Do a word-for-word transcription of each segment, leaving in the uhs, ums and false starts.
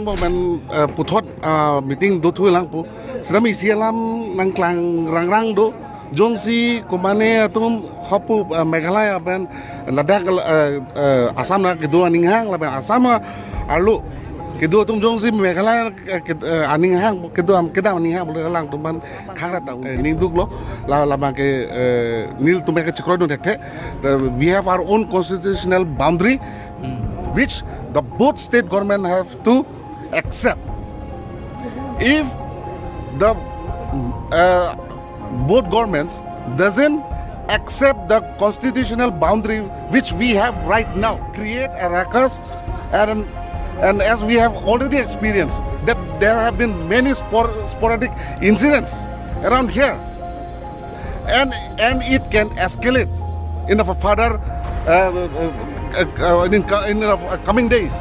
Bo men, eh, puthot, ah, meeting dothulang pu. Sitame isi alam nangklang rangrang do. Jongsi komane atum hapu, eh, Meghalaya pen ladak, eh, eh, Assam na kedo aning hang lapen Assam arlo kedo atum jongsi Meghalaya, eh, ked-, eh, aning hang kedo am kedam aning hang bole alangtum pen khangrat ta, eh, ningduklo. La labang ke, eh, nelitum ke chikroidun thekthe. The, we have our own constitutional boundary, which the both state government have to accept. If the, uh, both governments doesn't accept the constitutional boundary which we have right now, create a ruckus, and, and as we have already experienced that there have been many spor-, sporadic incidents around here, and, and it can escalate in the further, uh, uh, uh, uh, in, co-, in the, uh, coming days.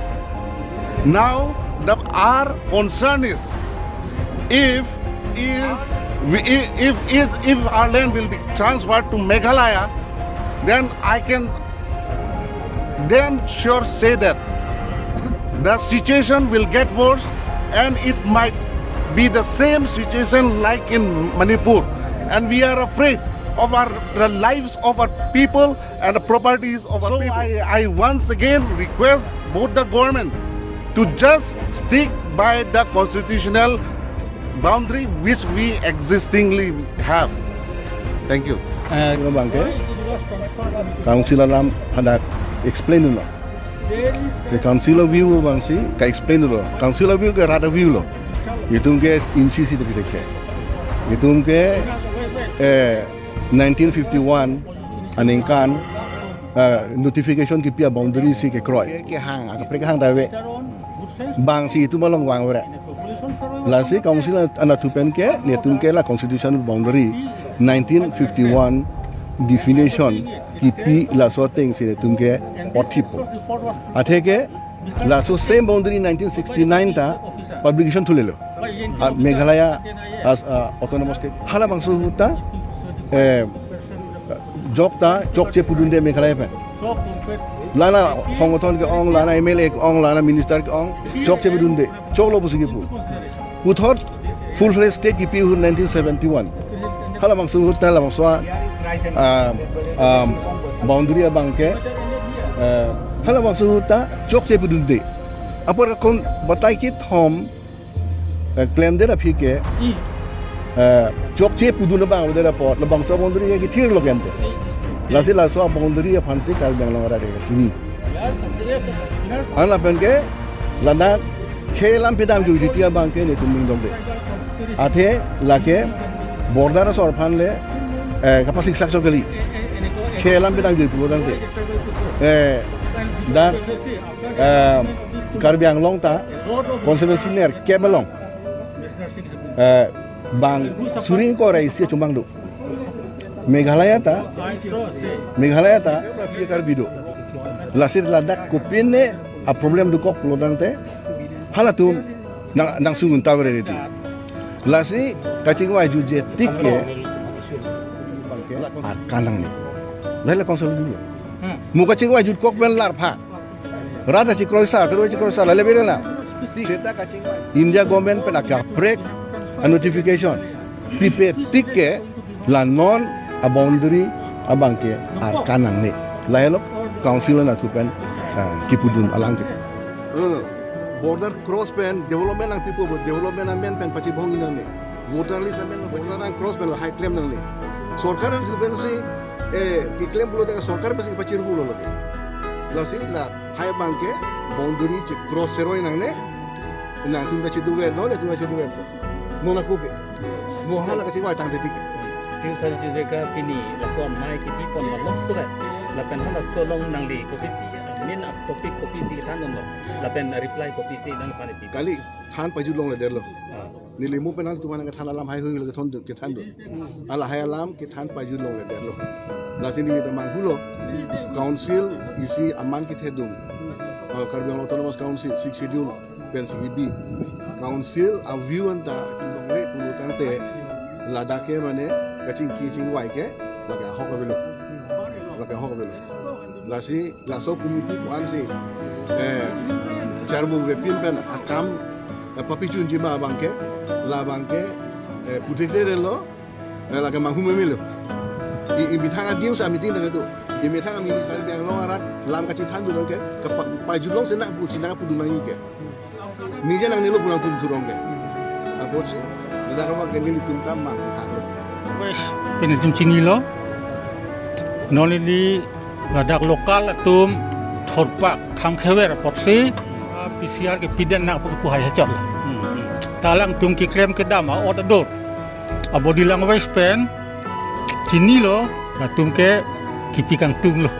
Now, the, our concern is, if is we, if, if, if our land will be transferred to Meghalaya, then I can damn sure say that the situation will get worse, and it might be the same situation like in Manipur. And we are afraid of our, the lives of our people and the properties of our people. So I, I once again request both the government to just stick by the constitutional boundary which we existingly have. Thank you. Eh, Abang ke, council alam hadak explain lo. Si council view abang si ka-explain lo. Council view ke rat view lo. Itum ke insi si de ke. Itum ke, eh, nineteen fifty-one aningkan, eh, notification kipi a-boundary si kekroi. Ke, kehang, akaprek kehang ta ave. Bang si itum along vangvre. Lasi council anatthu pen ke, netum ke la constitution boundary nineteen fifty-one definition kipi laso ateng si netum ke othip. Athe ke laso same boundary nineteen sixty-nine ta publication thulelo. Ah, Meghalaya as, ah, autonomous state. Halabangso ahut ta, eh, jok ta, chokche pudunde Meghalaya pen. Lana hongthon ke-ong, lana M L A ke-ong, lana minister ke-ong, chokche pudunde, choklo pusi kipu. Puthot full-fledged state kipi ahut nineteen seventy-one. Halabangso ahut ta labangso, ah, ah, boundary abang ke, eh, halabangso ahut ta chokche pudunde. Apor akon batai kethom, eh, klemdet aphi ke, eh, chokche pudun abang avedet apot, labangso boundary ke kethir lo kente. Lasi laso boundary aphan si Karbi Anglong arat ke chini. An lapen ke, lana khei alam pedam jui titi abang ke netum ningdokde. Athe lake border asor aphan le, eh, kapasik sak chok kali. Khei alam pedam jui pulo tangte. Eh, dak, eh, Karbi Anglong ta constituency nerkep along, eh, bang suri ingkoi ra isi achumbang do. Meghalaya ta, Meghalaya ta, Karbi do. Lasi ladak kopine a-problem dokok pulo tangte, halatum nang, nang sungun ta bere di. Lasi kachingvai jutje tik ke, arkan nangne. Lahai la council dulu. Mo kachingvai jutkok pen larpha. Rat ta chikroisa, kedua chikroisa, lale bere la. Seta kachingvai. India government pen akaprek a-notification pipe tik ke, la non a-boundary abang ke arkan nangne. Lahelo council anatthu pen, ah, kipudun alam ke. Eh, border cross pen development nangpipo, development amen pen pachibong nangne. Voter list amen, border nang cross pen lahai klem nangne. Sorkar anatthu pen si, eh, keklem pulo tangte sorkar pensi pachir pulo lo. Lasi lahai abang ke boundary che-cross seroi nangne. Nangtum ta cheduk-et non, netum ta cheduk-et non. Non ako ke. Mo hala kachingvai tangte tik ke. Ting sar jujeka pini laso amei kipi pon lo non surat. Lapen halaso along nangli kopi pi, main topic kopisi kethan non lo. Lapen reply kopisi nangphan pi. Kali than pajut longledetlo. Ah. Neli mo pen nangtum aphan kethan alam heihui lo kethan do, kethan do. Lahai alam kethan pajut longledetlo. Lasi neli ta manghulo. Council isi aman kethedung. Ah, Karbi Anglong Autonomous Council, Sixth Schedule pensi kibi. Council a-view anta kelongle pulo tangte, ladak ke mane kachingki chingvai ke lake ahok avelo. Lake ahok avelo. Lasi laso committee ko-an si, eh, Charbuk Vepin pen akam, eh, papichunji ma abangke, labangke, eh, puthekthe detlo, eh, lake manghumemelo. I, i methang adim sa meeting nangkedo. I methang a-minister Karbi Anglong arat, lam kachethan dolo ke, kapa-, pajulong si nangpu, si nangpudun nangji ke. Nije nangnelo pu nangpudun thurong ke. Apotsi, ladak abangke nelitum ta mangthaklo. West pen itum chinilo. Non ili ladak local atum thorpak thamkhever apotsi, ah, P C R kepi den nang pu, pu hai hechot lo. Hmm, hmm. Ta alangtum keklem kedam a-ot adur, a-body language pen chinilo, latum ke kepi kangtunglo.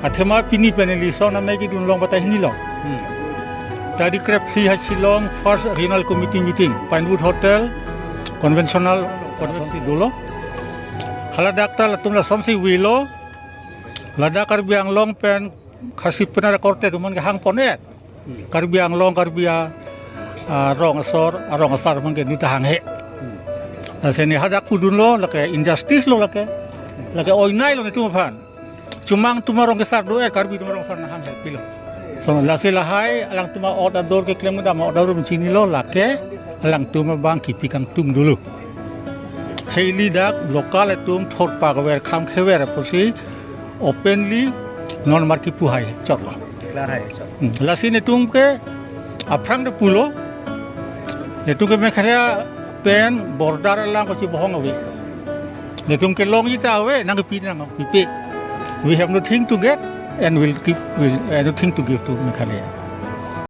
Athema pini pen ili son amei kedun long batai hinilo. Hmm. Tarik krep phli ha Shillong First Regional Committee meeting, Pinewood Hotel, Conventional Convention dolo. Haladak ta latum lasonsi avelo. Ladak Karbi Anglong pen khasi penara korte atum an ke hangpon-et. Karbi Anglong, Karbi a, a, rong asor, a, rong asar atum ke nu ta hanghe. Lasi ne hadak pudunlo, lake injustice lo lake. Lake oinai lo netum aphan. Chomang atum arong kesar do-et, Karbi atum arong asar nang hanghe pilo. So, lasi lahai, alangtum a-ot adur keklem kedam a-ot adur chinilo, lake alangtum abang kepi kangtung dolo. Hei ili dak local atum thorpak ver, thamkhever apotsi openly non mar kepu hai chotlo. Declare hai chot. Hmm. Lasi netum ke aphrang de pulo. Netum ke Meghalaya pen border alang kochi bohong ave. Netum kelongji ta ave, nangkepi nangpipe. We have nothing to get and we'll give, we'll, uh, nothing to give to Meghalaya.